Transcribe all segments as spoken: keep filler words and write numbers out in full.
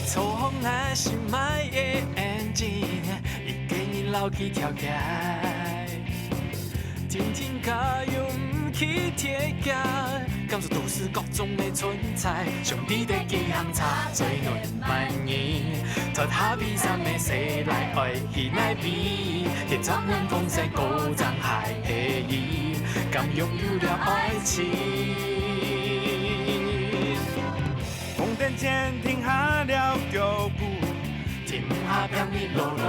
操控𠊎心愛个眼睛，一个人老去跳街。天天加油毋去鐵架，感受都市各種的存在。兄弟的幾行車，最暖滿意。脫下悲傷的世來，愛去哪位？鐵閘門風雪高漲，還係伊，敢擁有了愛情？ 紅燈前停下了腳步，停下拼命路路。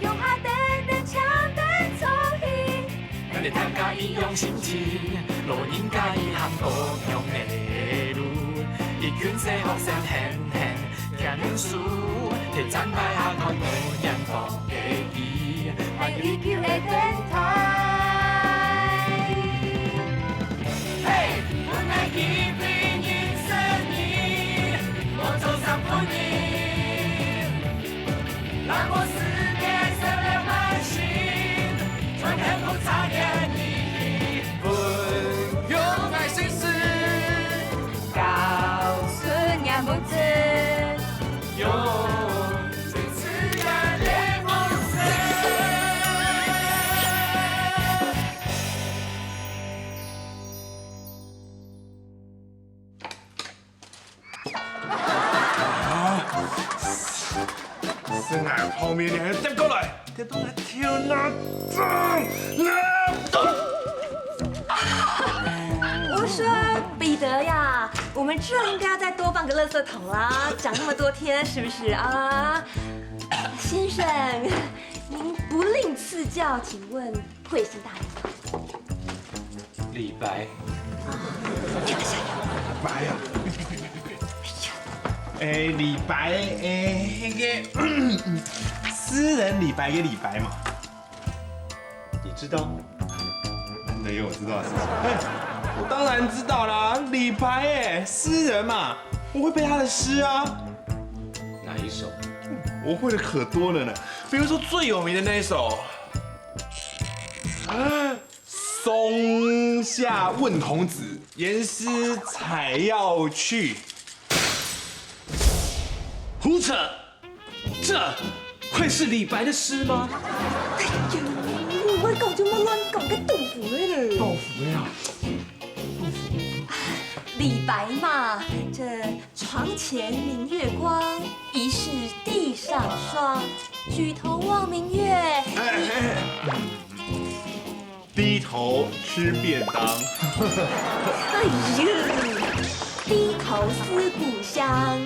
腳下等等，搶等坐去。咱大家一樣心情，老人家一行各樣的路。一群細學生狠狠 牽手，鐵站牌下看無陽光的伊，愛依舊的電台。嘿，分𠊎機會認識你，我做三分你，讓我世界燒了滿心，全天不差點你，分用愛心事。 告訴你不知，用最自然的方式。啊！是俺泡面，你還要再過來？ 這都是天哪！我說彼得呀，我們這應該要再多放個垃圾桶啦，講那麼多天，是不是啊？先生，您不吝賜教，請問貴姓大名？李白。李白啊！哎，李白，哎，那個詩人李白个李白嘛。 你知道？難得有我知道的事情。哎，我當然知道啦，李白哎，詩人嘛，我會背他的詩啊。哪一首？我會的可多了呢，比如說最有名的那一首，啊，松下問童子，言師采藥去。 胡扯！这会是李白的诗吗？哎呦，你亂講就莫亂講，該杜甫个咧。杜甫个啊？李白嘛，這床前明月光，疑是地上霜。举头望明月，哎哎哎， 低头吃便当。哎呦，低头思故乡。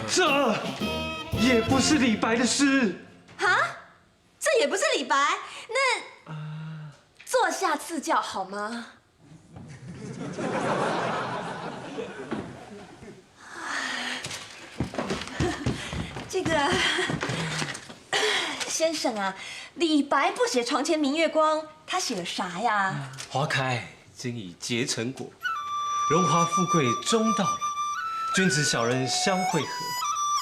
这也不是李白的诗。哈？这也不是李白？那坐下赐教好吗？ 这个，先生啊，李白不写床前明月光，他写了啥呀？花开今已结成果，荣华富贵终到老，君子小人相会合，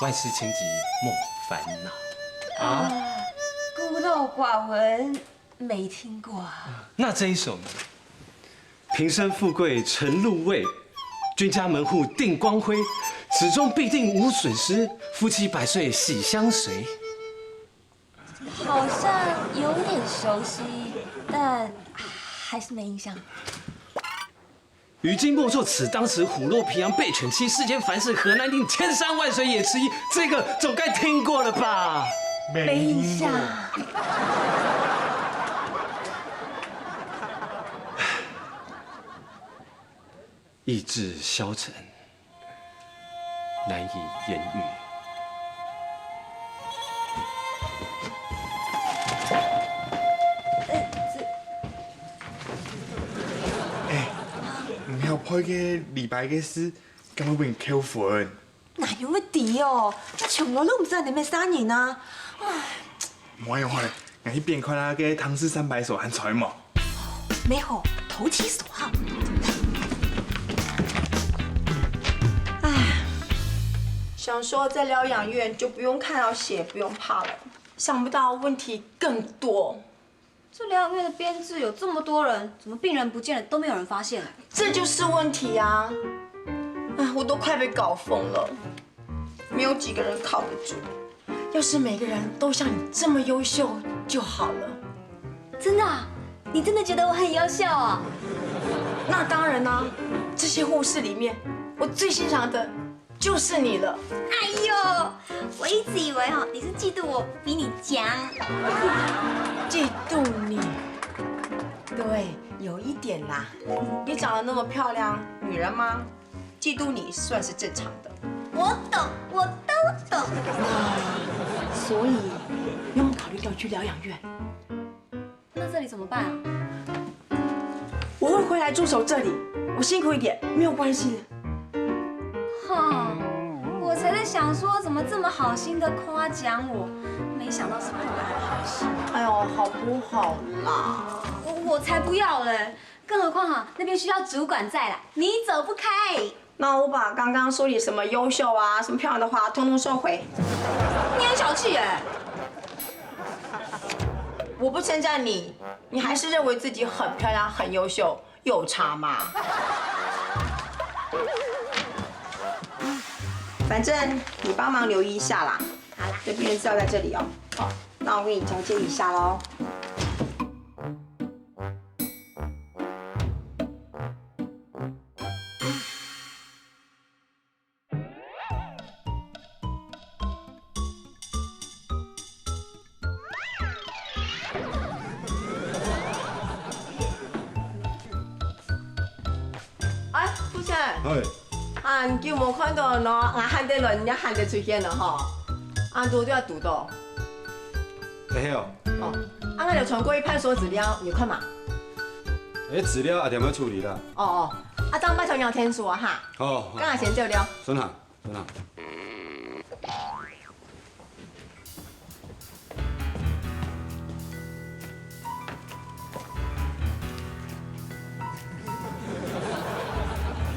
万事轻急莫烦恼。啊，孤陋寡闻，没听过啊。那这一首呢？ 平生富贵沉入味，君家门户定光辉，此中必定无损失，夫妻百岁喜相随。好像有点熟悉，但还是没印象。于今莫作此当时，虎落平阳被犬欺，世间凡事何难定，千山万水也是一。这个总该听过了吧？没印象。 意志消沉，难以言喻。哎，你曉背个李白个詩，敢會分人扣分？ 哪有會知哦？𠊎從來都毋知你係麼儕人啊！唉，無用好咧，𠊎去邊看下該唐詩三百首還在無？美好，投其所好。唉，想說在療養院就不用看到血，不用怕了，想不到問題更多。 這療養院的編制有這麼多人，怎麼病人不見了都沒有人發現啊？這就是問題啊！啊，我都快被搞疯了，没有几个人靠得住。要是每个人都像你这么优秀就好了。真的啊？你真的觉得我很优秀哦？那当然啦，这些护士里面，我最欣赏的就是你了。哎呦，我一直以为哈，你是嫉妒我比你强。嫉妒你？对，有一点啦。你长得那么漂亮，女人嘛，嫉妒你算是正常的。我懂，我都懂。所以，你有没有考虑到去疗养院？那这里怎么办啊？我会回来驻守这里，我辛苦一点没有关系。哈，我才在想说，怎么这么好心的夸奖我，没想到是不怀好心。哎呦，好不好啦？我我才不要嘞！更何况哈，那边需要主管在啦，你走不开。那我把刚刚说你什么优秀啊、什么漂亮的话，通通收回。你很小气耶！我不称赞你，你还是认为自己很漂亮、很优秀，有差吗？反正你帮忙留意一下啦。好啦，这病人资料在这里哦。好，那我给你交接一下喽。哎，富生，哎，恁久無看到喏，𠊎喊得來，你也喊得出現了吼。恁堵都愛堵到。哎喲，哦，啊，𠊎就傳過一派所資料，你有看嘛？哎，資料啊，點樣處理啦？哦哦，啊，當拜託你要填數啊哈。好，好。剛才先走了。順行。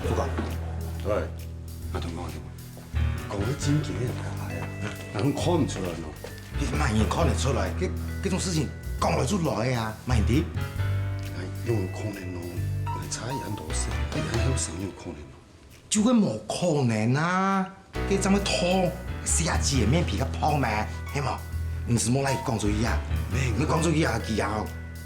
副官，喂，阿東講，講你真經个大牌啊，人看毋出來喏。你麼人看得出來？這這種事情講來就來啊，麼人知？哎，有可能哦，你差異恁多歲，哎，還有啥有可能哦？ 就會無可能啊！該正會痛，死下子个面皮較薄咩，係無？毋使莫來講出去啊！你講出去啊，佢啊，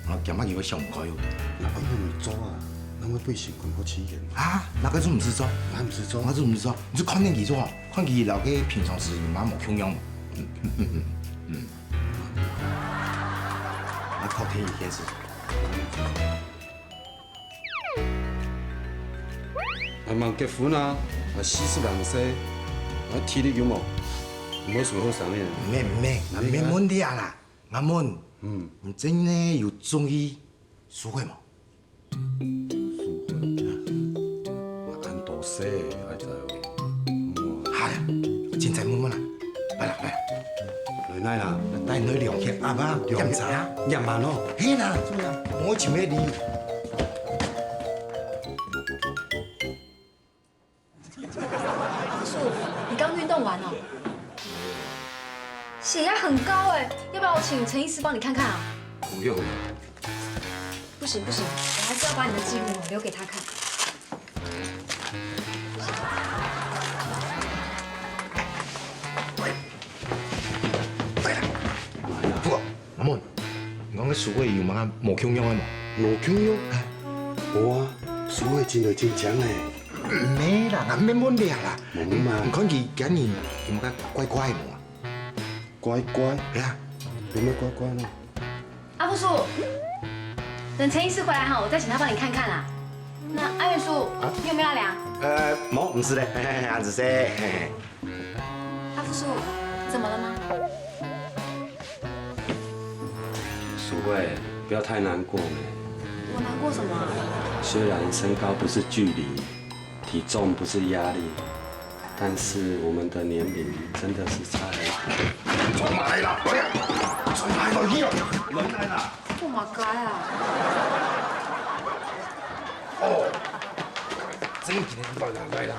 哦，驚怕佢會想毋開哦。那恁樣做啊，那會被刑官或起言。啊，那個就毋使做，那毋使做，那就毋使做，你就看等佢做，看佢摎該平常時有麼無共樣。嗯嗯嗯嗯，那靠天一件事。 還吂結婚啊，還四十零歲，還體力有無？毋好想好生个。毋免毋免，𠊎毋免問你啊啦，𠊎問，嗯，你真个有中意蘇慧無？蘇慧，𠊎恁多歲，還在哦。好了，現在問問啦，來啦來。 來哪啦？帶你去量血壓啊，檢查啊。驗嘛喏。係啦，係啦，無尋个理由。阿叔，你剛運動完哦？血壓很高哎，要不要我請陳醫師幫你看看啊？不用了。不行不行，我還是要把你的記錄留給他看。 不過，阿門，你講个蘇慧有麼無共樣个無？無共樣？哎。無啊，蘇慧真个真靚呢。毋係啦，𠊎毋免問你啦。無嘛。你看佢今日有麼个怪怪無啊？怪怪？係啊。有麼怪怪呢？ 阿福叔，等陳醫師回來哈，我再請他幫你看看啦。那阿元叔，啊？你有沒有要量？呃，無，毋使咧，嘿嘿嘿，阿子say，嘿嘿。阿福叔，怎麼了嗎？蘇慧，不要太難過呢。我難過什麼啊？雖然身高不是距離， 體重不是壓力，但是我們的年齡真的是差很遠。做麼个啦？哎呀，做麼个去啊？人來啦！做麼个啊？哦，真个來啦，來啦！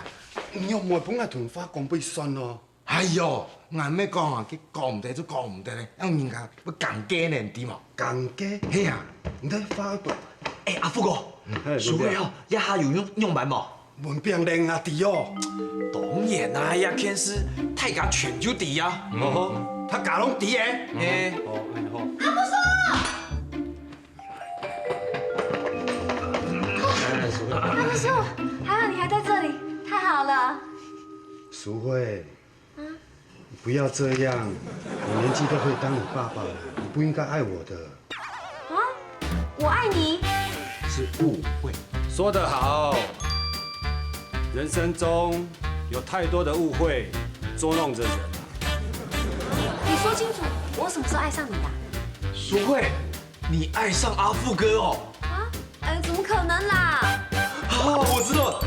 你又莫分𠊎同話講不算咯。 哎喲，𠊎乜講啊，佢講毋得就講毋得咧，讓人家會尷尬呢，你知無？尷尬？係啊。你在發抖。哎，阿福哥，嘿，蘇慧哦，這下有用用完無？文炳玲也知哦。當然啊，這件事大家全就知啊。哦，大家攏知誒。誒，哦，恁好。阿叔，還好你還在這裡，太好了。淑慧，你不要這樣，我年紀都可以當你爸爸了，你不應該愛我的。啊？我愛你？是誤會。說得好，人生中有太多的誤會捉弄着人。你說清楚，我什麼時候愛上你的啊？淑慧，你愛上阿富哥哦？啊？呃，怎麼可能啦？啊，我知道了，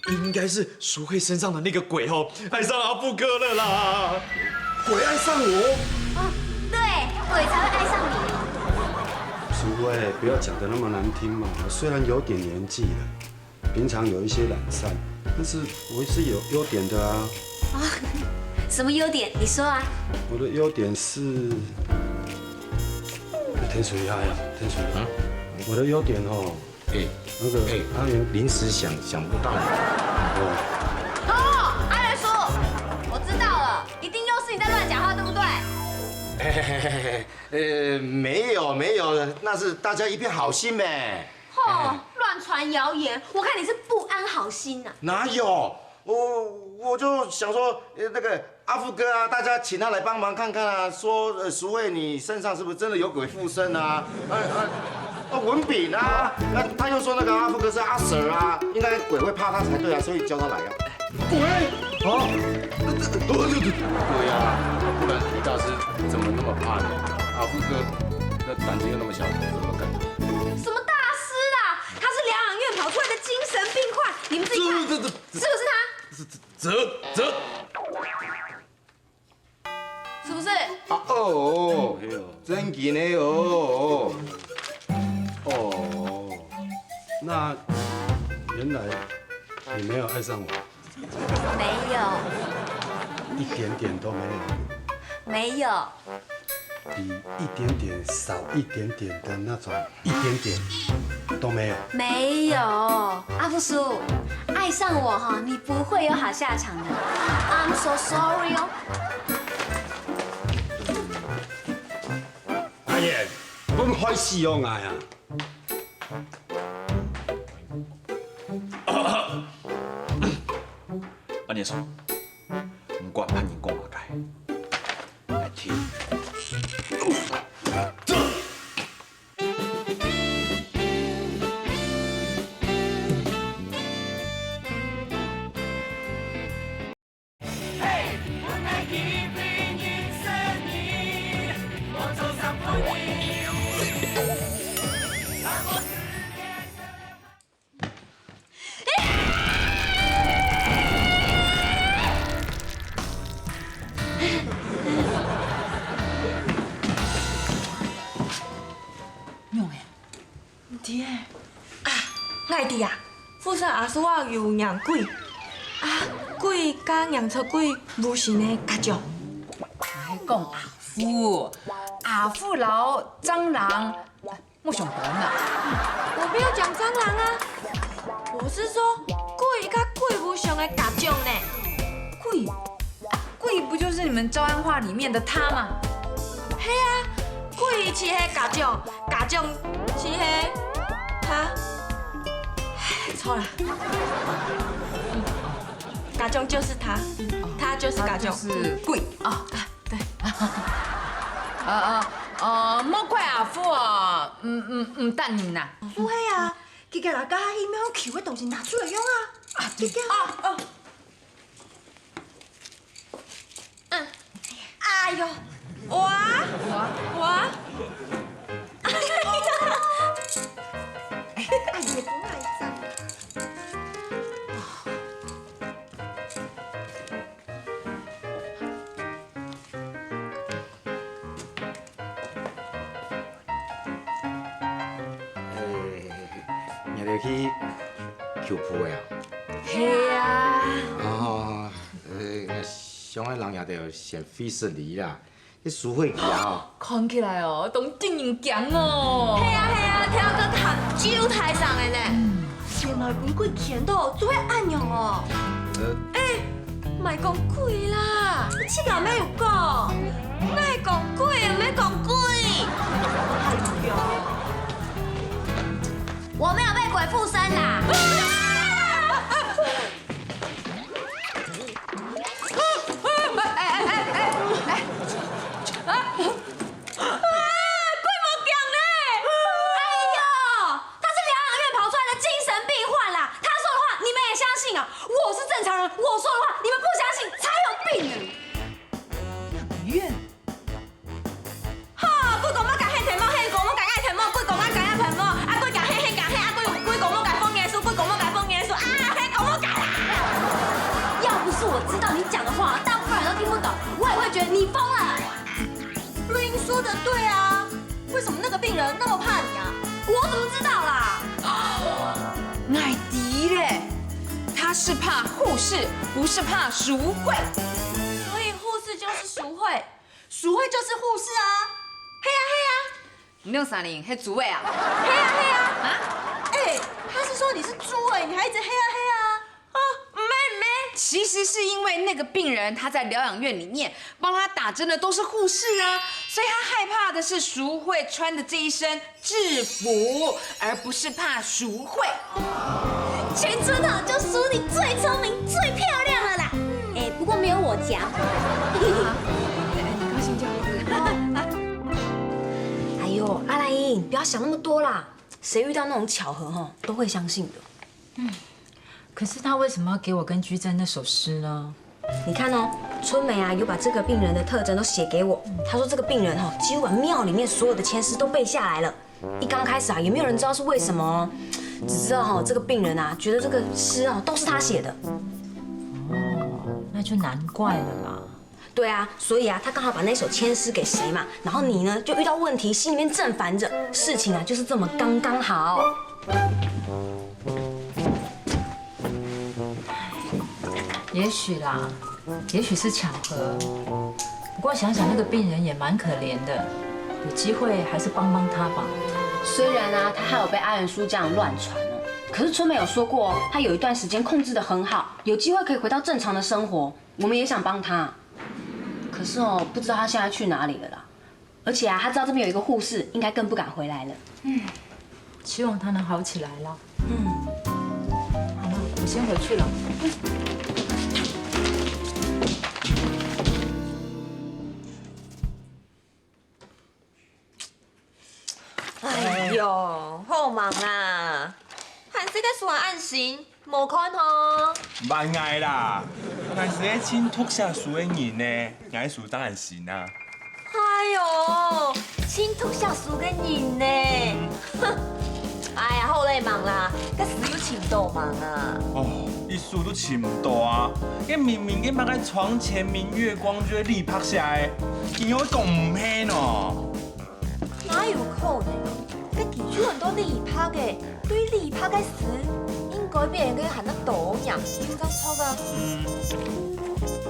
應該是淑慧身上的那個鬼哦，愛上阿富哥了啦。鬼愛上我？啊，對，鬼才會愛上你。淑慧，不要講得那麼難聽嘛，我雖然有點年紀了，平常有一些懶散，但是我是有優點的啊。啊，什麼優點？你說啊。我的優點是，添水一下呀，添水一下。嗯？我的優點哦，誒，那個，誒，阿元臨時想，想不到。哦。哦，阿元叔，我知道了，一定又是你在亂講話，對不對？嘿嘿嘿嘿嘿，呃，沒有，沒有，那是大家一片好心咩。吼，亂傳謠言，我看你是不安好心啊。哪有？我，我就想說，呃，那個阿富哥啊，大家請他來幫忙看看啊，說，呃，淑慧你身上是不是真的有鬼附身啊？啊，啊，啊，文炳啊，那他又說那個阿富哥是阿 Sir 啊，應該鬼會怕他才對啊，所以叫他來啊。鬼？啊？對啊，不然李大師怎麼那麼怕你？阿富哥那膽子又那麼小，怎麼敢？什麼大師啦？他是疗養院跑出來的精神病患，你們自己看，是不是他？ 嘖嘖嘖，是不是？啊哦，真緊的哦。哦，那原來你沒有愛上我？沒有。一點點都沒有？沒有。 比一點點少一點點的那種一點點都沒有。沒有，阿富叔，愛上我哈，你不會有好下場的。I'm so sorry哦。阿燕，分開死哦，哎呀！阿燕叔，毋管別人講麼个， 仰會？毋知欸。啊，𠊎知啊，附身阿叔仔有䀴鬼。啊，鬼佮䀴著鬼無形个甲胄。𠊎講阿富，阿富摎蟑螂 莫想講啊。我沒有講蟑螂啊，我是說鬼佮鬼無相个甲胄呢。鬼？鬼不就是你們招安話裡面的他嗎？係啊，鬼就係甲胄，甲胄就係他。唉，錯了，甲胄就是他，他就是甲胄，就是鬼啊。 對。呃呃呃，莫怪阿富哦，毋毋毋答應啦。毋係啊，佢个來家下去，愛將求个東西拿出來用啊。啊，對。啊啊。嗯。哎喲，哇哇哇！哎呀，哎呀，不好意思啊。 欸，你兜去求籤个啊？係啊。哦，呃，想愛人也得先會失禮啦。你輸會去啊？看起來哦，當得人驚哦。係啊係啊，聽講談酒大上个呢。哪分鬼牽到做伙恁樣哦？欸，莫講鬼啦，你自家也有講，哪會講鬼，毋係講鬼。我沒有被鬼附身啦。啊，鬼無驚呢！哎喲，他是療養院跑出來的精神病患啦！他說的話你們也相信啊？我是正常人，我說的話你們不相信，才有病呢！養院？哈，鬼公莫共𠢕𢯭某，𠢕鬼公莫共𠢕𠊎𢯭𠊎𢯭某，啊，鬼講𠢕𠢕講𠢕，啊，鬼講莫共奉耶穌，鬼講莫共奉耶穌，啊，𠢕講莫共啦！要不是我知道你講的話，大部分人都聽不懂，我也會覺得你瘋了。 瑞英说的对啊，为什么那个病人那么怕你啊？我怎么知道啦？𠊎知咧，他是怕護士，不是怕淑慧。所以護士就是淑慧，淑慧就是護士啊。嘿呀嘿呀，你兩儕人係豬仔啊？嘿呀嘿呀啊！哎，他是说你是猪哎，你还一直嘿呀嘿呀。 哦，毋免毋免。其实是因为那个病人他在疗养院里面帮他打针的都是护士啊，所以他害怕的是淑慧穿的这一身制服，而不是怕淑慧。全村啊，就淑你最聪明、最漂亮了啦。哎，不过没有我强。你高兴就好。哎呦，阿兰姨，你不要想那么多啦。谁遇到那种巧合哈，都会相信的。 可是他为什么要给我跟居正那首诗呢？你看哦，春梅啊，有把这个病人的特征都写给我。她说这个病人哈，几乎把庙里面所有的籤诗都背下来了。一刚开始啊，也没有人知道是为什么哦，只知道哈，这个病人啊，觉得这个诗啊都是他写的。哦，那就难怪了啦。对啊，所以啊，他刚好把那首籤诗给谁嘛，然后你呢就遇到问题，心里面正烦着，事情啊就是这么刚刚好。 也许啦，也许是巧合。不过想想那个病人也蛮可怜的，有机会还是帮帮他吧。虽然啊，他还有被阿元叔这样乱传哦，可是春梅有说过，他有一段时间控制得很好，有机会可以回到正常的生活。我们也想帮他，可是哦，不知道他现在去哪里了啦。 而且啊，他知道这边有一个护士，应该更不敢回来了。希望他能好起来啦。嗯，好了，我先回去了。哎呦，好忙啊！还是个耍安心。 無看吼。慢𠊎啦，𠊎係个盡讀寫書个人呢，𠊎書當然行啊。哎喲，盡讀寫書个人呢。哼，哎呀，好咧，忙啦，該書又尋到吂啊？哦，一書都尋毋到啊！該明明該麼个床前明月光就係李白寫个，佢仰會講毋係呢？ 哪有可能？該佢有很多李白个，對李白个詩，應該比人个還較多呢，有正著啊。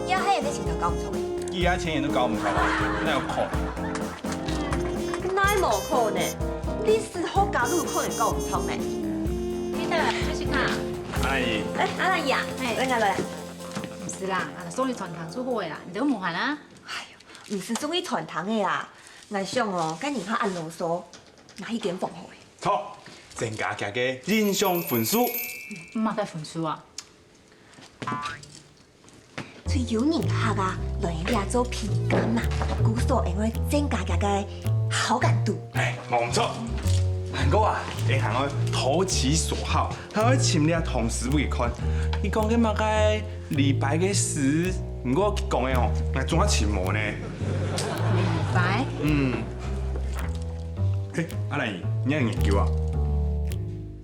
也係人个前人搞毋著个。幾下千年都搞毋著，哪有可能？哪無可能？歷史學家都有可能搞毋著呢。Peter，Jessica。阿蘭姨。哎，阿蘭姨啊，來來來。毋係啦，送你餐廳就好个啦，你都無閒啊？ 毋係送去餐廳个啦，𠊎想哦，該人客恁囉嗦，拿去間房好咧。著，增加佢个印象分數。麼个分數啊？就有人客啊，來這做陪監啊，故所會愛增加佢个好感度。哎，無毋著。還過啊，𠊎還愛投其所好， 還愛尋這唐詩分佢看。佢講个麼个李白个詩，毋過佢講个吼，𠊎總係尋無呢。李白？嗯。嘿，阿蘭姨，你有研究啊？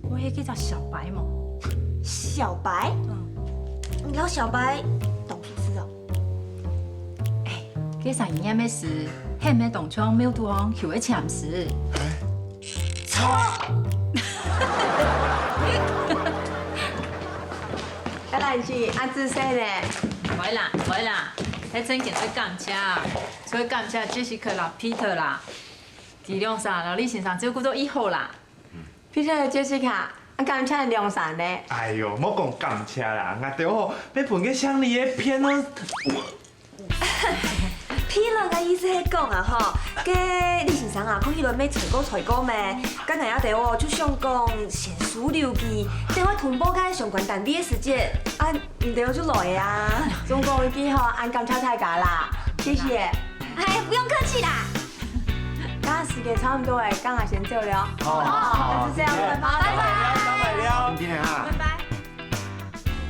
我係該隻小白無？小白？嗯。你摎小白當熟識哦？哎，該儕念个詩，係毋係當像廟肚項求个籤詩？ 阿蘭姨，恁仔細呢？會啦，會啦，係真經愛感謝，愛感謝Jessica摎Peter啦，佢兩儕摎李先生照顧到已好啦。Peter摎Jessica，啊，感謝你兩儕呢。哎喲，莫講感謝啦，𠊎兜吼，愛分該姓李个騙哦。騙人个意思係講啊吼，該李先生啊，過去來買水果水果咩？該𠊎兜哦，就想講先收留佢，等會通報該相關單位个時節，啊，你兜就來啊。總講一句吼，恁感謝大家啦，謝謝。哎，不用客氣啦。 該時間差毋多了，該𠊎先走了。好，好，好，那就這樣，拜拜。拜拜。拜拜。明天哈。拜拜。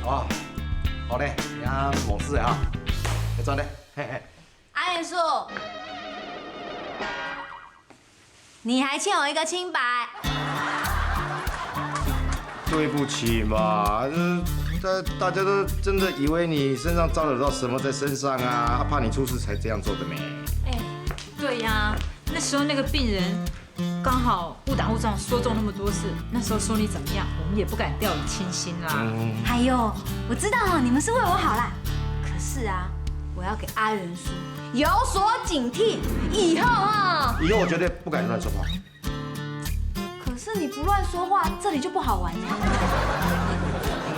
哦，好嘞，你看沒事哈，別轉嘞，嘿嘿。阿元叔，你還欠我一個清白。對不起嘛，呃，大大家都真的以為你身上招惹到什麼在身上啊，怕你出事才這樣做的咩？哎，對呀，那時候那個病人剛好誤打誤撞說中那麼多次，那時候說你怎麼樣，我們也不敢掉以輕心啦。嗯。還有，我知道哈，你們是為我好啦，可是啊，我要給阿元叔有所警惕，以後哈，以後我絕對不敢亂說話。可是你不亂說話，這裡就不好玩了。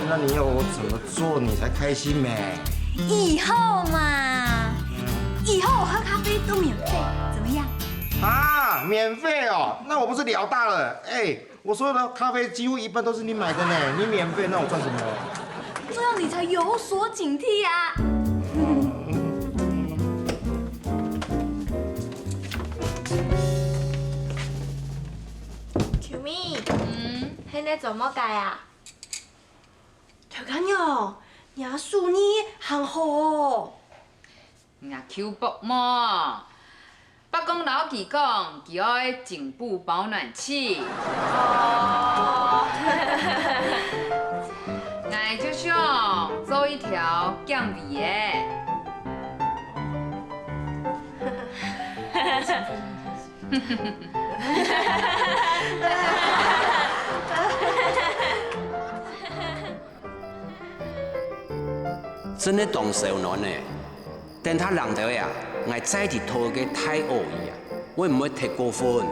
那你要我怎麼做你才開心咩？以後嘛，以後我喝咖啡都免費，怎麼樣？啊，免費哦，那我不是了大了？哎，我所有的咖啡幾乎一半都是你買的呢，你免費，那我賺什麼？這樣你才有所警惕啊。秋妹，嗯，你在做麼个啊？頭家娘，你手藝還好哦。 𠊎舅伯無，伯公摎佢講，佢愛進補保暖器。哦。𠊎就想做一條減肥个。真个當燒暖呢。等下冷到呀，𠊎再去討个大蚵仔啊，會毋會忒過分？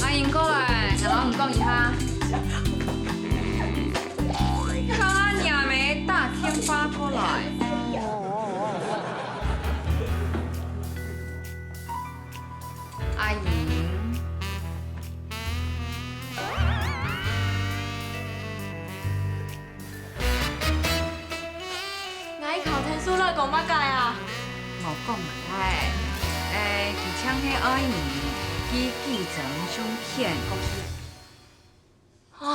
阿英過來，𠊎摎你講一下。他娘們打電話過來。阿英。 𠊎靠天叔來講麼个啊？無講麼个，誒，佢淨係愛你寄幾張相片過去。啊，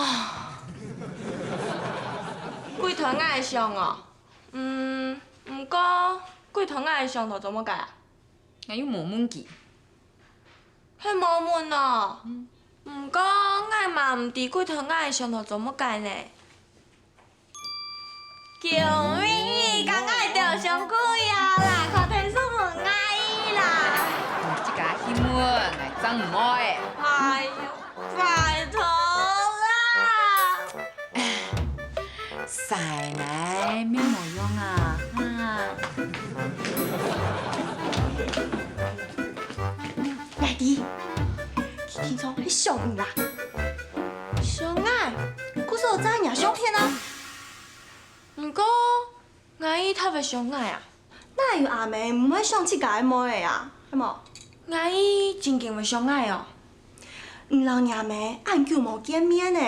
幾張𠊎个相哦？嗯，毋過幾張𠊎个相來做麼个啊？𠊎又無問佢。係無問哦？嗯。毋過𠊎嘛毋知幾張𠊎个相來做麼个呢？ 救命！該𠊎兜相倈仔啦，靠天叔問𠊎啦！你自家去問，𠊎正毋會。哎喲，拜託啦！曬奶面無用啊，啊！𠊎知，佢定著係想你啦。想𠊎？故所有遮个相片啊！ 毋過，𠊎已忒會想𠊎啊！哪有阿姆毋會想自家个妹仔啊？係無？𠊎已真經會想𠊎哦！你摎若姆恁久無見面呢，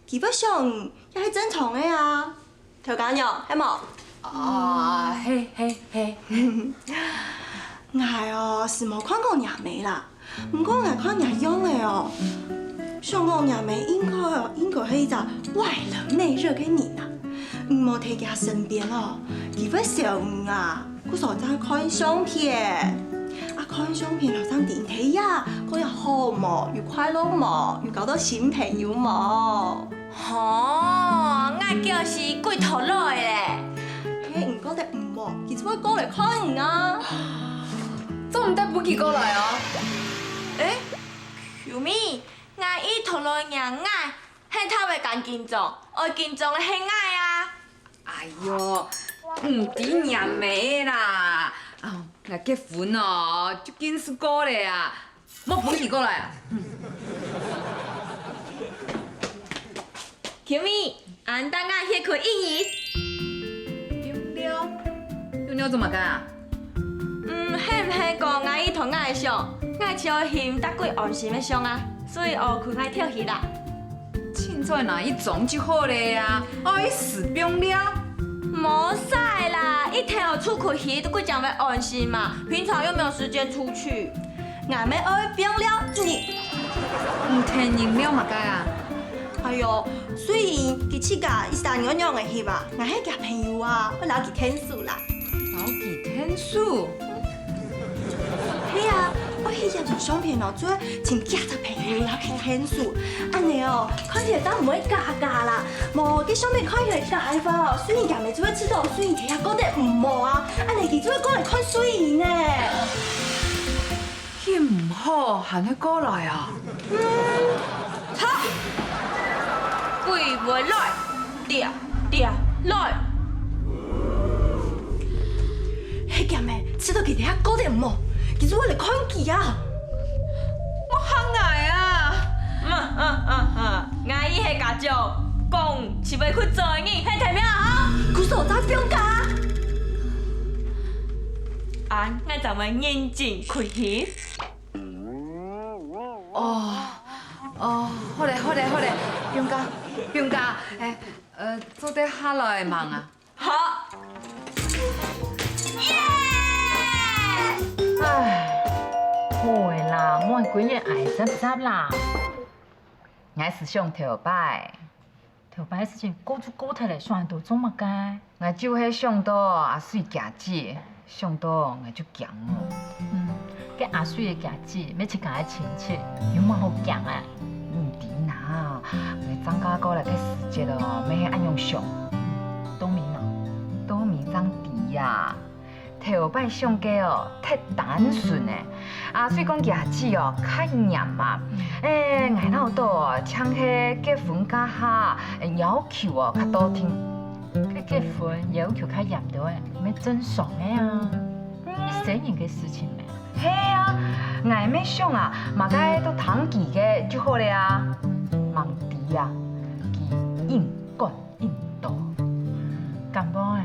佢會想你也係正常个啊！頭家娘，係無？啊，係係係。𠊎哦，係無看過若姆啦， 毋過𠊎看若樣仔哦，想講若姆應該哦，應該係一隻外冷內熱个人啊。你無在佢身邊哦，佢會愁你啊，故所正看相片。啊，看相片摎正知你在這過得好無？有快樂無？有交到新朋友無？吼，𠊎叫是鬼討來咧。嘿，你講得毋好，佢就會過來看你啊。做毋得分佢過來哦。誒，秋美，𠊎一討來娘𠊎，係頭會緊緊張，愛緊張个係𠊎啊。哎喲，毋知娘姆啦。啊，𠊎結婚哦，就緊事過咧啊。 莫分佢過來啊！秋美，恁大家歇睏一日。冰溜，冰溜做麼个啊？嗯，係毋係講𠊎一討𠊎个相，𠊎就愛尋逐鬼安心个相啊，所以愛睏𠊎頭去啦。凊彩拿一張就好咧啊，愛死冰溜。無使啦，一定愛出去翕，鬼正會安心嘛，平常又沒有時間出去。 𠊎乜愛冰溜你。毋聽人了麼个啊？哎喲，雖然佢自家一儕人愛仰仔翕啊，𠊎係厥朋友啊，愛摎佢𢯭手啦。摎佢𢯭手？係啊，愛翕一張相片哦，就愛尋幾隻朋友摎佢𢯭手。恁仔哦，看起來正毋會假假啦。無，該相片看起來假个話哦，雖然厥姆就會知道，雖然佢也覺得毋好啊，恁仔佢就會過來看隨你呢。 翕毋好還會過來啊？嗯，好，鬼會來，掠，掠來。係厥姆，知道佢等下過得毋好，佢就會來看佢啊。莫嚇𠊎啊！嗯嗯嗯嗯，𠊎一係家長，講就會去做人，係聽無啊？佢所在放假。 恁，𠊎正會認真開始。哦，哦，好咧，好咧，好咧，冰家，冰家，誒，呃，做得下來吂啊？好。耶！唉，好咧啦，莫歸日挨雜雜啦。𠊎係想頭擺。 頭擺个事情過就過忒咧，想恁多做麼个？𠊎就係想到阿水厥姊，想到𠊎就驚哦。嗯，該阿水个厥姊，乜自家个親戚，有麼好驚啊？毋知哪，𠊎張家哥來个時節哦，乜係恁樣想。到尾呢？到尾正知啊。 頭擺想个哦，忒單純咧。阿水講厥姊哦，較嚴啊。誒，𠊎恅著哦，淨係結婚該下，要求哦較多定。該結婚要求較嚴兜誒，乜正常个啊。一生人个事情咩？係啊，𠊎乜想啊，麼个都聽佢个就好咧啊。吂知啊，佢應該 應到。敢講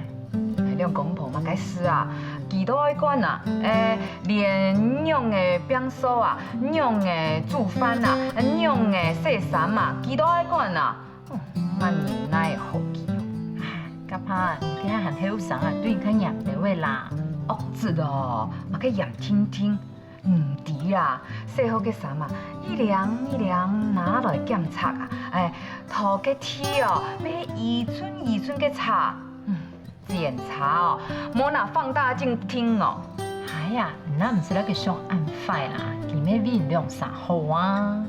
誒，兩公婆麼个事啊，佢都愛管啊！誒，連仰仔拚掃啊，仰仔煮飯啊，仰仔洗衫啊，佢都愛管啊！嗯，麼人哪會好佢哦？唉，該怕你這下還後生啊，對人較嚴兜仔啦。惡質哦，麼个嚴定定。 毋知啊，洗好个衫啊，一領一領拿來檢查啊，誒，拖个地哦，乜一寸一寸个查，嗯，檢查哦，無拿放大鏡定哦。哎呀，你哪毋使摎佢想恁壞啦，佢乜為你兩儕好啊。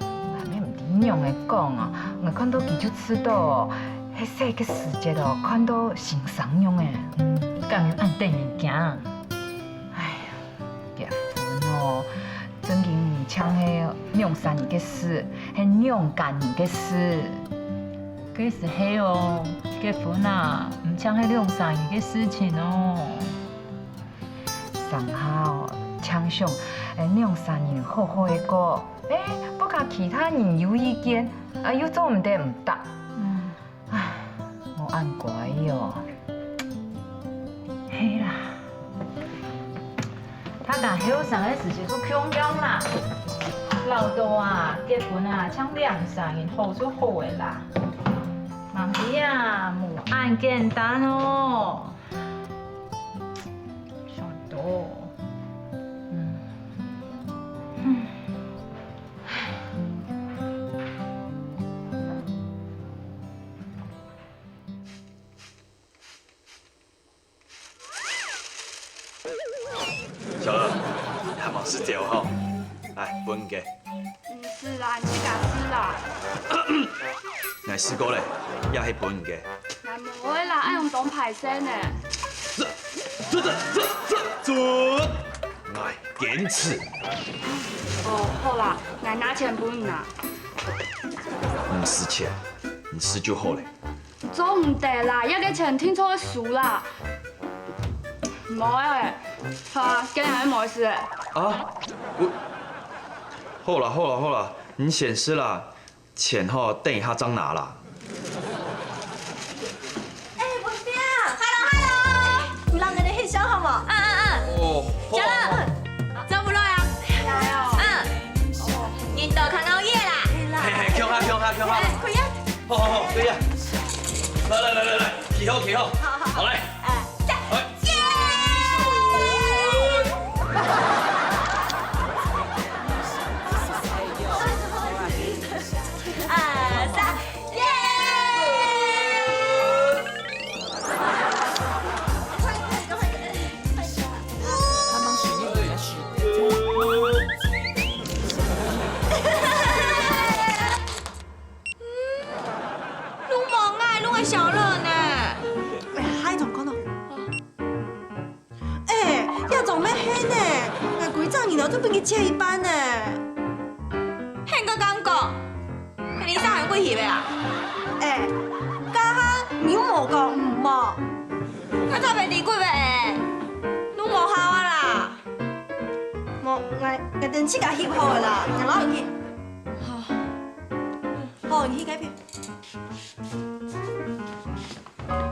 𠊎乜毋知仰仔講啊，𠊎看到佢就知道哦，係細个時節哦，看到先生樣誒，嗯，敢有恁得人驚？哎呀， 結婚哦，正經毋淨係兩儕人个事，係兩家人个事。該斯係哦，結婚啊，毋淨係兩儕人个事情哦。成下哦，淨想，誒，兩儕人好好个過，誒，不過其他人有意見，啊，又做毋得毋答。嗯。 唉，無恁乖哦。係啦，大家後生个時節就共樣啦。恅著啊，結婚啊，淨兩儕人好就好个啦。吂知啊，無恁簡單哦。想著，嗯，嗯。 小樂，你還吂食朝吼？來，分你个。毋使啦，你自家食啦。，𠊎試過咧，也係分你个。𠊎無愛啦，恁樣當敗勢呢。這、這、這、這、這、準！𠊎堅持。哦，好啦，𠊎拿錢分你啦。毋使錢，你食就好咧。 做毋得啦，這個錢定著會輸啦。無欸，好啊，今日還無事欸。啊，𠊎，好啦好啦好啦，你先食啦，錢吼等一下正拿啦。欸，文斌，hello hello，你摎𠊎兜歇睏好無？嗯嗯嗯。哦，好啊好啊。走毋來啊？來哦。嗯。人都較熬夜啦。嘿嘿，共下共下共下。快啊！ 好好好，可以啊。來來來來來，企好企好。好好好。好來。哎，耶！二三，耶！攏無𠊎，攏係小樂呢。哎呀，還總講到。哎，這總毋係呢，𠊎歸隻人哦，都分佢切一半呢。係你个感覺，你生還過去未啊？哎，該下你又無講，無。𠊎早就知佢會，攏無效啊啦。無，𠊎，𠊎等自家翕好个啦，𠊎摎你翕。好。 好，你去該片。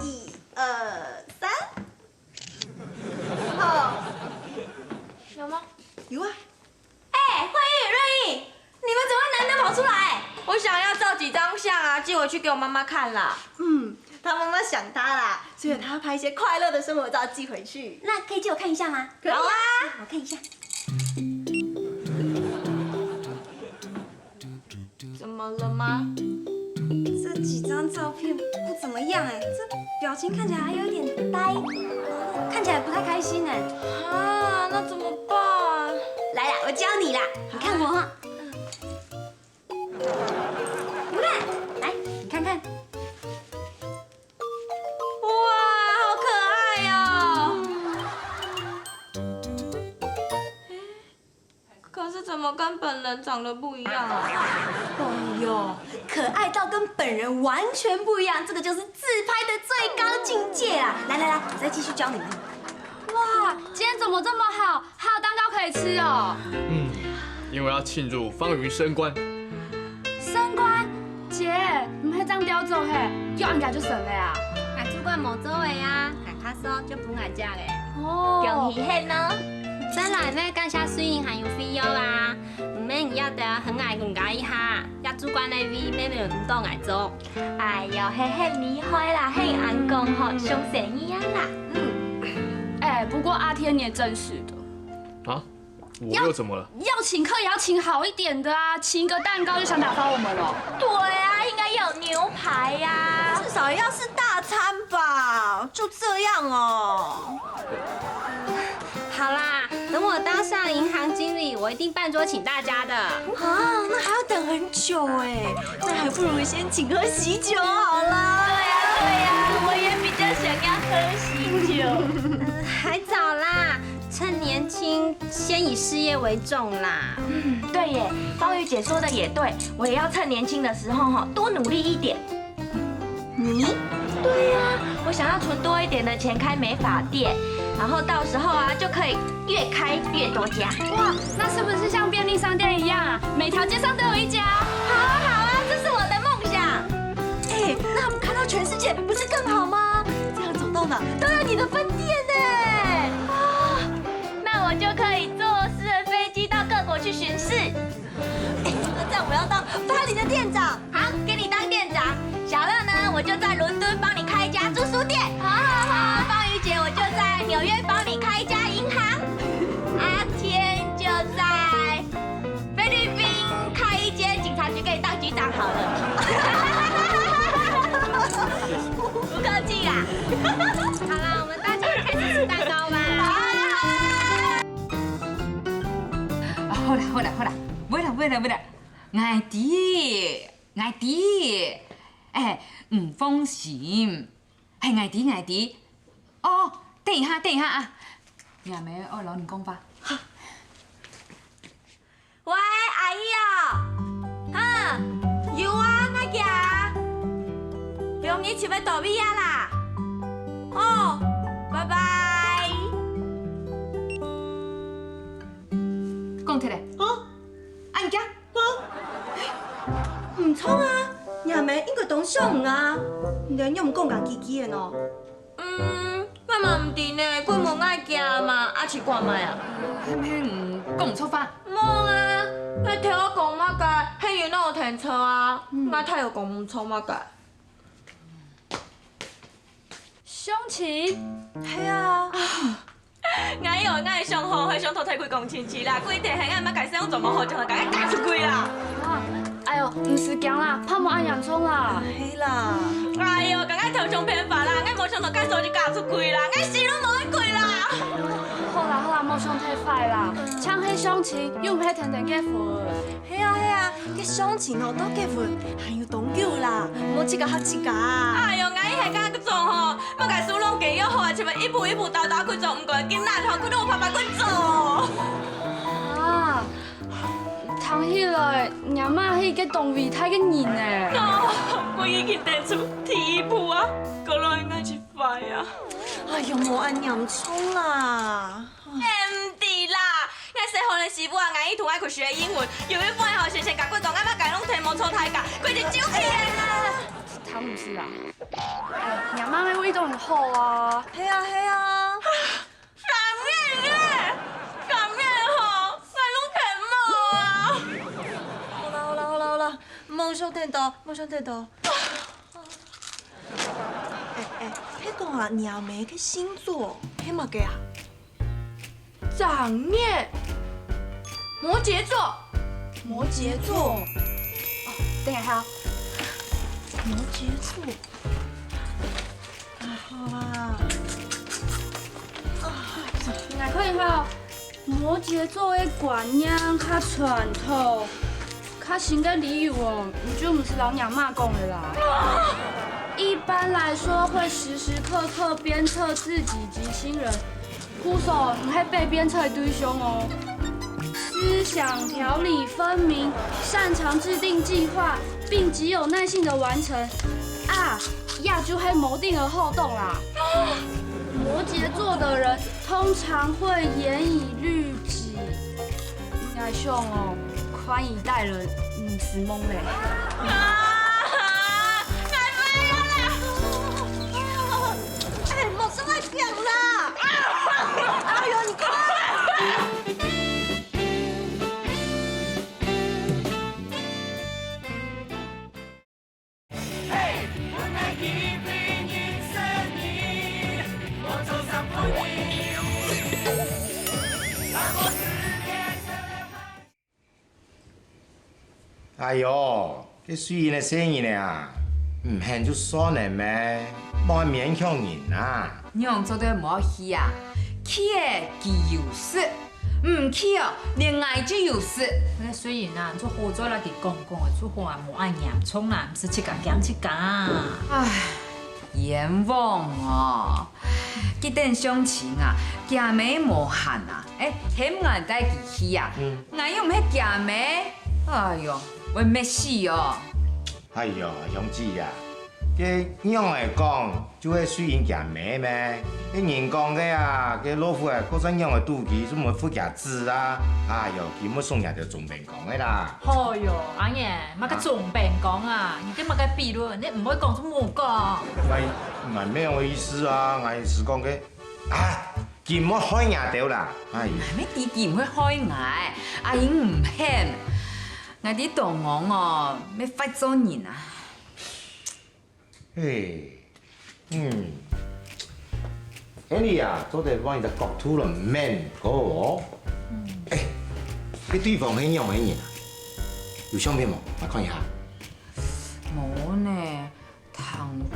一、二、三。好。有嗎？有啊。哎，慧玉、瑞玉，你們怎麼難得跑出來？我想要照幾張相啊，寄回去給我媽媽看啦。嗯，她媽媽想她啦，所以她要拍一些快樂的生活照寄回去。那可以借我看一下嗎？可以啊。好啊。我看一下。 怎麼了嗎？這幾張照片不怎麼樣哎，這表情看起來還有點呆，看起來不太開心哎。啊，那怎麼辦？來啦，我教你啦，你看我哈。你看，來，你看看。哇，好可愛哦！ 可是怎麼跟本人長得不一樣啊？哎喲，可愛到跟本人完全不一樣，這個就是自拍的最高境界啦！來來來，我再繼續教你們。哇，今天怎麼這麼好？還有蛋糕可以吃哦！嗯，因為要慶祝方瑜升官。升官？姐，毋係正調走嘿，叫人家就升了啊？𠊎主管無做个啊，𠊎較少就分𠊎食个。哦，恭喜你哦！ 雖然呢，感謝雖然還有費用啊，毋免你也得很愛人家一下，也主管个位，妹妹毋當愛做。哎喲，嘿嘿，厲害啦，嘿，恁講吼，像生意樣啦。嗯。哎，不過阿天你也真是的。啊？我又怎麼了？邀請客也要請好一點的啊，請一個蛋糕就想打發我們了。對啊，應該要有牛排呀。至少也要是大餐吧，就這樣哦。 好啦，等我當上銀行經理，我一定辦桌請大家的。啊，那還要等很久哎，那還不如先請喝喜酒好了。對呀，對呀，我也比較想要喝喜酒。嗯，還早啦，趁年輕先以事業為重啦。嗯，對耶，芳瑜姐說的也對，我也要趁年輕的時候哈，多努力一點。 你？對呀，我想要存多一點的錢開美髮店，然後到時候啊，就可以越開越多家。哇，那是不是像便利商店一樣啊？每條街上都有一家。好啊，好啊，這是我的夢想。哎，那我們開到全世界，不是更好嗎？這樣走到哪都有你的分店呢。啊，那我就可以坐私人飛機到各國去巡視。哎，那這樣我要當巴黎的店長。 好，給你當店長。小樂呢，我就在倫敦幫你開一家租書店。好，好，好。芳瑜姐，我就在紐約幫你開一家銀行。阿天就在菲律賓開一間警察局，給你當局長好了。不客氣啦。好啦，我們大家開始吃蛋糕吧。好啊，好啊。啊，好啦，好啦，好啦，袂啦，袂啦，袂啦。 𠊎知，𠊎知，哎，毋放心，係𠊎知𠊎知。哦，等一下，等一下啊，若姆愛摎你講話。喂，阿姨哦，哈，有啊，𠊎在啊，兩日就會到位啊啦。哦，拜拜。講忒咧。哦，恁驚？ 毋著啊，若姆應該當想你啊，你仰毋講佢自家个呢？嗯，𠊎嘛毋知呢，佢問𠊎行嘛，啊試看覓啊。係毋係你講錯話？無啊，𠊎聽𠊎講麼个，係有哪有聽錯啊？𠊎太有講毋著麼个。相親？係啊。 𠊎哦，𠊎想吼，係想討大家講親戚啦，規定係𠊎麼个事做無好，就愛共𠊎嫁出去啦。啊，哎喲，毋使驚啦，怕無恁嚴重啦。係啦。哎喲，共𠊎偷想辦法啦，𠊎無想到恁早就嫁出去啦，𠊎死都無愛去啦。好啦好啦，莫想忒壞啦，像係相親，又毋係天天結婚。係啊係啊，該相親哦，到結婚還有當久啦，莫自家嚇自家。哎喲，𠊎係該種吼， 麼个事攏計較好啊，就愛一步一步、沓沓去做，毋過今仔吼，佢都有辦法去做。啊，聽起來，若姆係一個當偉大个人呢。哦，佢已經踏出第一步啊，過來𠊎就壞啊。哎喲，無恁嚴重啦。哎，毋知啦，𠊎細漢个時節啊，𠊎一直愛去學英文，有一擺吼，先生共佢講，𠊎麼个攏聽無著大家，佢就走去啊。 聽毋識啊？哎，若姆个胃當好啊。係啊係啊。甘願耶，甘願吼，𠊎攏聽無啊。好啦好啦好啦好啦，莫想忒多，莫想忒多。哎哎，係講啊，若姆个星座係麼个啊？ 正月，摩羯座。摩羯座。哦，等一下。摩羯座。啊，好啦。啊，你來看一下哦，摩羯座个觀念較傳統，較新个理由哦，你就毋使摎若姆講个啦。一般來說，會時時刻刻鞭策自己及親人， 故所，你係被鞭策个對象哦。思想條理分明，擅長制定計畫，並極有耐性的完成。啊，這就係無定个好動啦。摩羯座的人通常會嚴以律己。𠊎想哦，寬以待人，毋使望咧。啊，𠊎袂曉啦！ 哎，莫做𠊎驚啦！哎喲，你看！哎喲，該水英个細人仔啊，毋肯就算了咩，莫勉強人啊。仰做得無去啊？去了佢有食，毋去哦，連𠊎就有食。該水英啊，你做好做啦，佢講講个，做好啊，無恁嚴重啦，毋使自家驚自家。唉，冤枉哦！ 佢等相親啊，厥姆無閒啊，哎，喊𠊎帶佢去啊，𠊎又毋係厥姆，哎喲，會瞇死哦！哎喲，香姊啊，該仰仔講，就係水英厥姆咩？該人講个啊，該老虎啊，過轉仰仔肚飢，就毋會負厥子啊！哎喲，佢莫送若兜總兵 講个啦。好喲，阿燕，麼个總兵講啊？你跟麼个比論？你毋會講就莫講。𠊎𠊎無恁个意思啊，𠊎係講个，啊，佢莫害若兜啦，哎。𠊎乜知佢毋會害𠊎，阿英毋肯。𠊎知當戇哦，乜發做人啊。 嘿，嗯，Annie啊，做得換一隻角度來問个哦。哎，該對方係仰仔人啊？有相片無？𠊎看一下。無呢，聽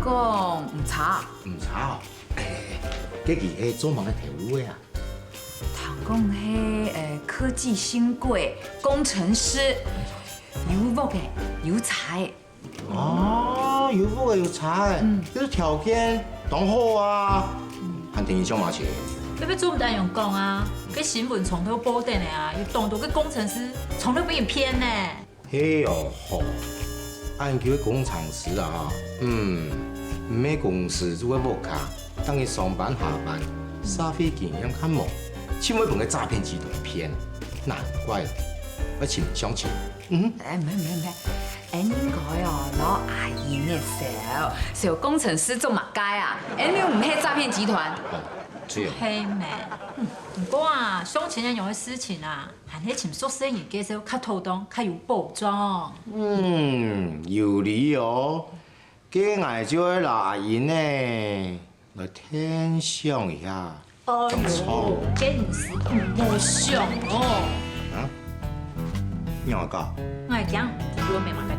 講毋差。毋差哦。哎，哎，哎，該佢係做麼个頭路个啊？聽講係，呃，科技新貴，工程師，有屋个，有車个。 哦，有屋仔有車仔，嗯，這條件當好啊，還天天上馬車。你愛做毋得恁樣講啊！該新聞從頭報等个啊，有當多个工程師從頭分人騙呢。係哦吼，恁久个工程師啊，嗯，毋係公司就係屋下，當日上班下班，社會經驗較無，盡會分該詐騙集團騙，難怪愛尋人相親。嗯。哎，毋係毋係毋係， 𠊎應該哦，摎阿英个紹紹工程師做麼个啊？𠊎又毋係詐騙集團。哦，對哦。係咩？嗯，毋過啊，相親恁樣个事情啊，還係尋熟識人介紹較妥當，較有保障。嗯，有理哦。該𠊎就愛摎阿英呢， 來聽想一下，哦，講錯。真係毋好想哦。啊？仰會講？𠊎驚，你又毋係麼个鬼。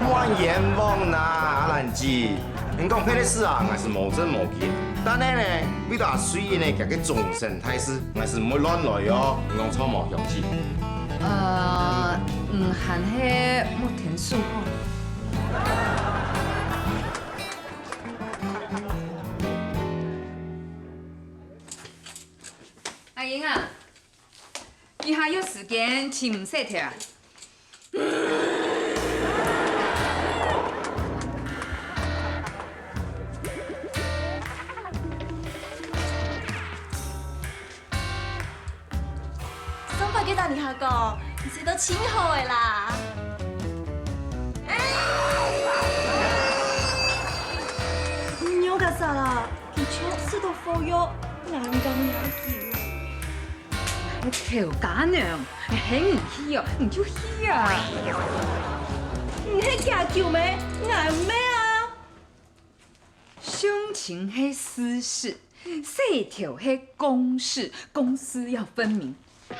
莫冤枉啦，阿蘭姊。你講別个事啊，𠊎係無證無據。但係呢，為著阿水英呢，佢个終身大事，𠊎係毋會亂來哦。你講著無，香姊？呃，嗯，還係莫添堵好。 阿英啊，你還有時間尋𠊎洗頭啊？上擺該搭你還講，你食到盡好个啦。你仰結煞啦？佢像食到火藥，𠊎毋敢惹佢。𠊎頭家娘，喊你去哦，你就去啊！你係假酒咩？𠊎毋係啊！ 相親係私事，洗頭係公事，公私要分明。毋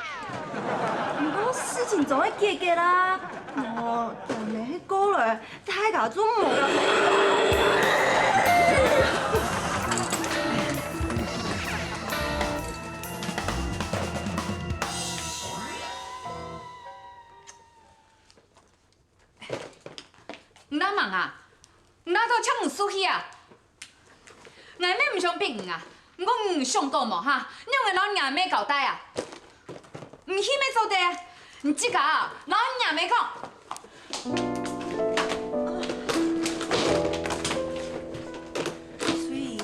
過事情總愛解決啊！哦，若毋係過來，大家就無了。 你哪吂啊？你哪到嗆毋輸去啊？𠊎乜毋想逼你啊，毋過你想過無哈？你仰會摎若姆交代啊？你去乜做得，你自家啊，摎若姆講。所以，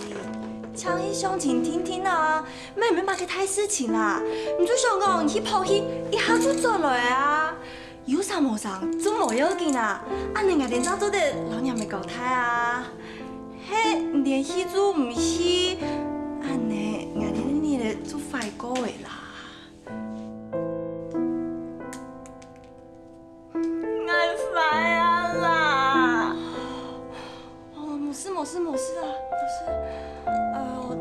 請去相親定定啊，乜毋係麼个大事情啊。你就想講，你去跑去，一下就轉來啊。 有儕無儕，總無要緊啊，恁呢𠊎兜正做得摎若姆交代啊。係，你連去就毋去，恁呢𠊎兜日仔就壞過个啦。𠊎壞啊啦！ 哦，無事無事無事啊，無事。呃，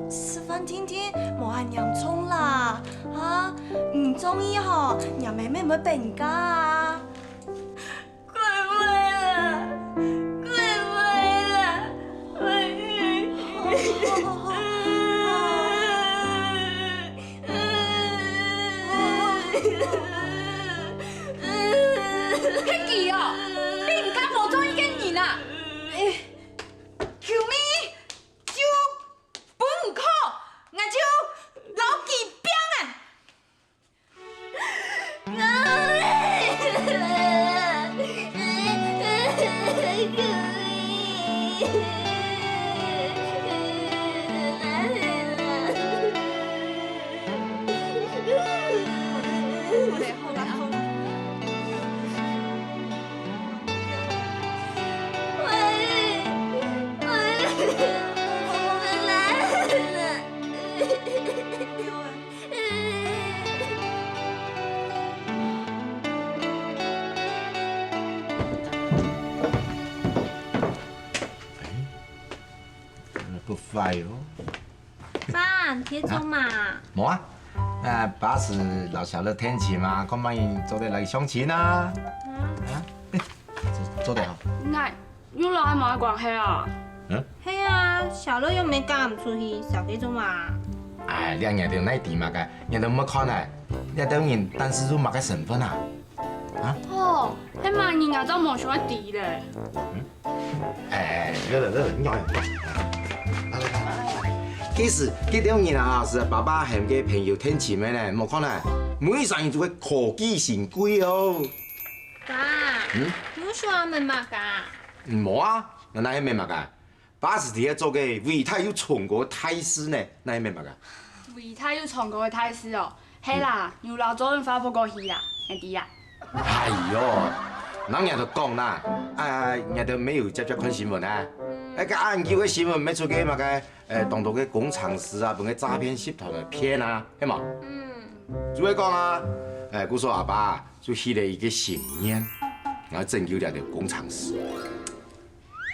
食飯定定，莫恁嚴重啦，哈？你中意吼，若姆乜毋會逼你嫁啊。快快啦，快快啦，快快！好好好好。 係佢哦，逼人家無中意个人啊！哎，救命！就分你看，𠊎就摎佢拚啊！ 哎，不壞哦。爸，你在做麼？啊？無啊，啊，爸係摎小樂探親嘛，看麼人做得來相親啊。啊？啊？哎，做，做得哦。𠊎 又摎𠊎無關係啊？嗯？係啊，小樂又毋係嫁毋出去，少在做麼？哎，這𠊎兜哪知麼个？𠊎兜毋會看啊，這兜人當時係麼个身份啊？啊？哦，係麼人啊，正無想愛知咧。哎，來了來了，你好。來來來，其實這兜人啊，係爸爸喊个朋友添親个呢，無看呢，每儕人都會科技新貴哦。爸，嗯？你有想愛買麼个啊？無啊，𠊎哪會買麼个？ 爸係在該做个偉大又崇高个大事呢，哪會買麼个？偉大又崇高个大事哦，係啦，又摎周潤發拍過戲啦，你知啊？哎喲，人家都講啦，啊，人家都沒有接接看新聞啊。哎，該恁久个新聞，乜出个麼个，呃，當多个工程師啊，分个詐騙集團來騙啊，係無？嗯。就係講啊，哎，故所阿爸就起了一個心願，愛拯救這兜工程師。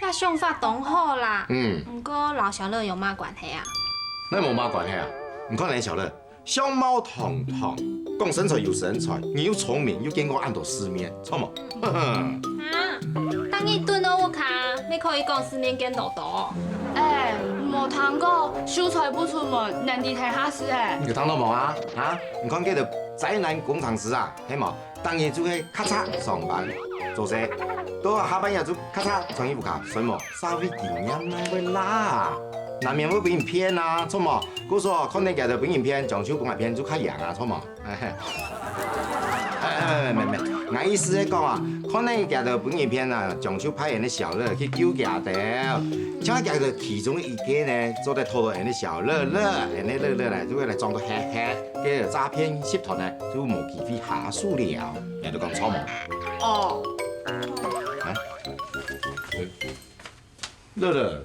這想法當好啦。嗯。毋過摎小樂有麼關係啊？哪無麼關係啊？你看𠊎小樂，相貌堂堂，講身材有身材，人又聰明，又見過恁多世面，著無？啊，逐日蹲到屋下，乜可以講世面見多多。哎，無聽過，秀才不出門，難離天下事哎。你有聽到無啊？啊，你看這兜宅男工程師啊，係無？ 逐日就係咔嚓上班做事，到下班也就咔嚓轉去屋下睡目，社會經驗哪會罅？難免會分人騙啊，著無？故所看等佢兜分人騙，將就分𠊎騙就較贏啊，著無？哎，哎，哎，毋，毋，𠊎意思係講啊，看等佢兜分人騙啊，將就派𠊎个小樂去救佢兜，像佢兜其中一個呢，做得討到𠊎个小樂樂，𠊎个樂樂呢，就會來裝到黑黑。 該詐騙集團呢，就無機會下手了。你都講著無？哦。啊？樂樂，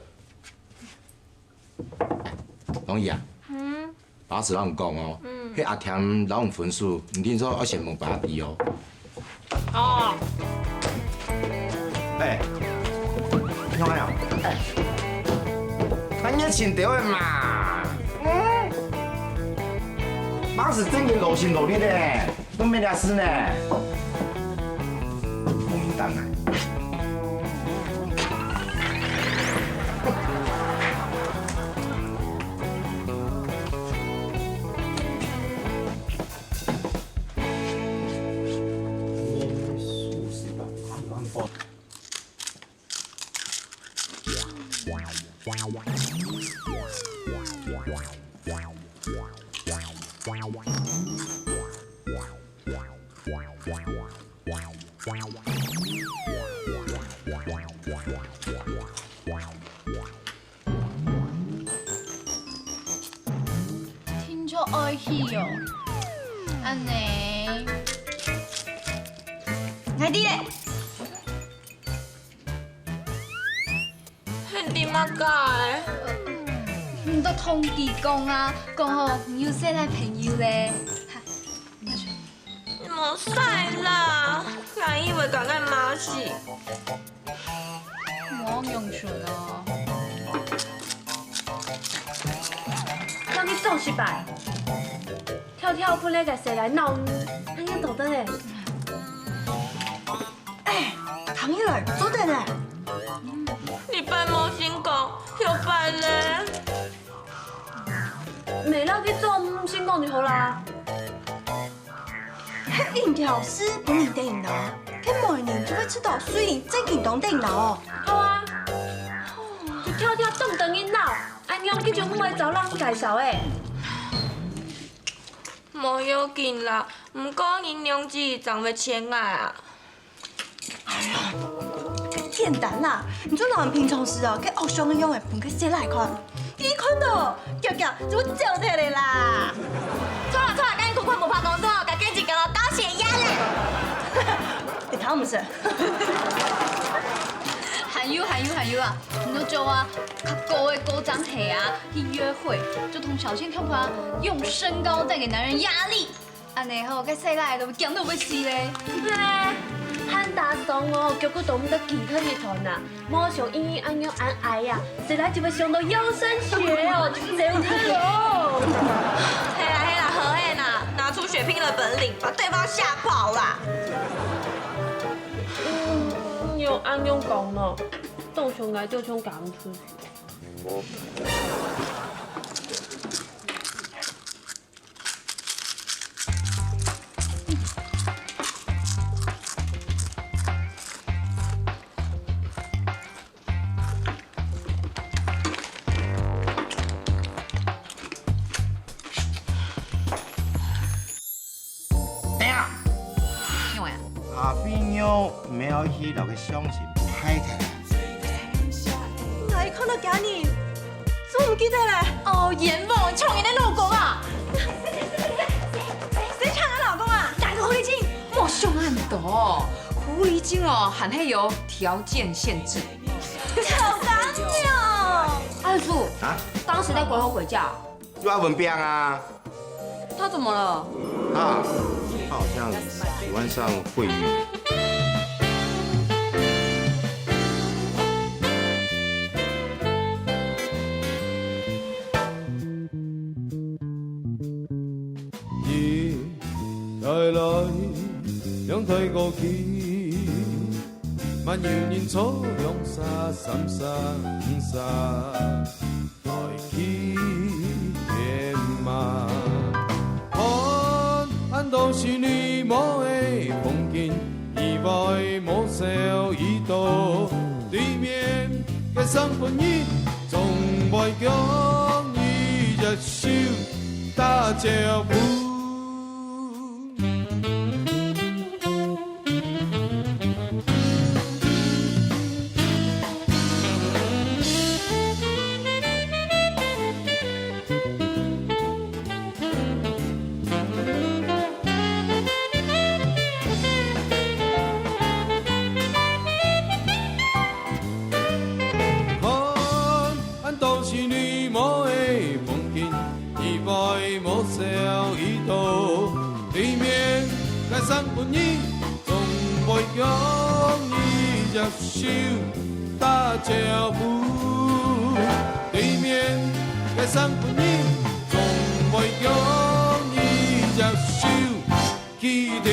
龍姨啊，嗯。爸係摎你講哦，嗯。該阿添摎你分手，你聽說愛先問爸知哦。 哦。哎，你看呀，哎，恁熱情兜仔嘛。嗯。爸係正經勞心勞力个，都無這事呢。無應當啊。 聽著愛去哦，恁呢。𠊎知咧。你知麼个？你都同佢講啊，講好你有新个朋友咧。 無使啦，𠊎以為該个馬戲。無用處哦。讓你做失敗，跳跳分該个細倈鬧你，恁樣做得咧？哎，聽起來做得咧。你擺無成功，後擺咧？ 無摎佢做毋成功就好啦。該銀條係分人得人拿，該無人就會知道誰正經當得人拿哦。好啊，就跳跳當得人拿，恁樣佢就毋會遭人介紹欸。無要緊啦，毋過你娘子正會騙𠊎啊。 哎呀，簡單啦，你就拿平常時哦，該惡相个樣仔分該細倈看，佢看到，遽遽就會走忒咧啦。著啦著啦，該你看看無拍講，最好共佢一講哦，到時也咧。你聽毋識？還有還有還有啊，你就叫啊，較高个高踭鞋啊，去約會，就同小倩跳舞啊，用身高帶給男人壓力。 恁呢吼，該細倈都驚到會死咧。係，還打爽哦，腳骨都毋得企䟘一段啊，莫像英英恁樣恁矮啊，細倈就會想到腰酸血哦，就走忒咯。係啦係啦，好嘿啦，拿出血拼的本領，把對方嚇跑啦。嗯，你又恁樣講呢，當像𠊎就像講出去。阿飛妞毋愛去摎佢相親，敗忒啊！𠊎看到佢呢，總毋記得咧。哦，冤枉，搶人个老公啊！誰搶人老公啊？哪個狐狸精？莫想恁多，狐狸精哦，還係有條件限制。好煩哦！阿樹，啊？當時在鬼吼鬼叫， 就阿文病啊。他怎麼了？他，他好像喜歡上惠玉。一台來，兩台過去，嘛有人坐兩儕、三儕、五儕。 來去遠嘛。看恁多是你無个風景，意外無笑已到對面个生分人，總會共你一手打招呼。 看，恁多是你無个風景，意外無笑已到對面个生分人，總會共你一手打招呼。對面个生分人，總會共你一手起頭。